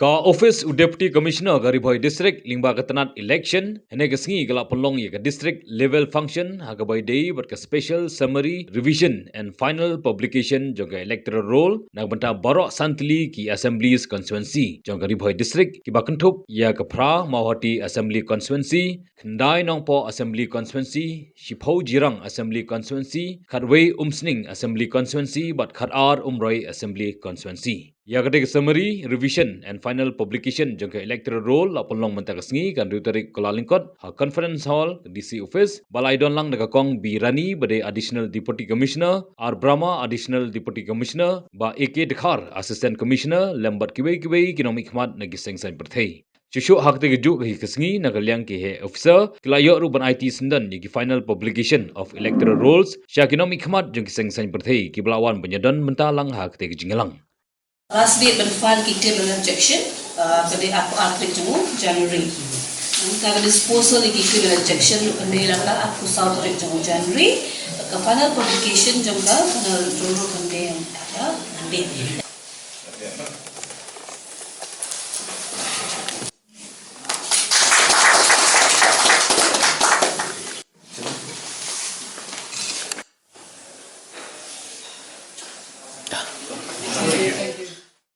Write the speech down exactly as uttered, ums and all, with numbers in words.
Ka Office u Deputy Commissioner ka Ri Bhoi District lyngba ka tnat election hynne ka sngi ka la pynlong ïa ka District Level Function ha kaba ïadei bad ka Special Summary Revision and Final Publication jong ka Electoral Roll na ka bynta baroh san tylli ki Assemblies Constituency jong ka Ri Bhoi District, kiba kynthup ïa ka phra Mawhati Assembly Constituency, khyndai Nongpoh Assembly Constituency, shiphew Jirang Assembly Constituency, khatwei Umsning Assembly Constituency bad khatar Umroi Assembly Constituency. Ïa katei ka Summary Revision and Final Publication jong ka Electoral Roll la pynlong mynta ka sngi, ka hynriew tarik Kyllalyngkot, ha Conference Hall ka D C Office, ba la ïadon lang da ka Kong B Rani ba dei Additional Deputy Commissioner, R Brahma Additional Deputy Commissioner, Bah A K Dkhar Assistant Commissioner, lem bad kiwei kiwei ki nongmihkhmat na ki seng saiñ pyrthei. Shuh shuh ha katei ka juh ka hi ka sngi, na ka liang ki heh officer ki la ïoh ruh ban aiti syndon ïa ki Final Publication of Electoral Rolls sha ki nongmihkhmat jong ki seng saiñ pyrthei kiba la wan ban ïadon bynta lang ha katei ka jingïalang. Last date ban file ki claim and objection, uh, ka dei arphew ar tarik jong u January. Ka, ka disposal ïa ki claim and objection ruh ka dei lang arphew saw tarik jong u January. Ka final publication jong ka, final roll ruh ka dei, uh, date.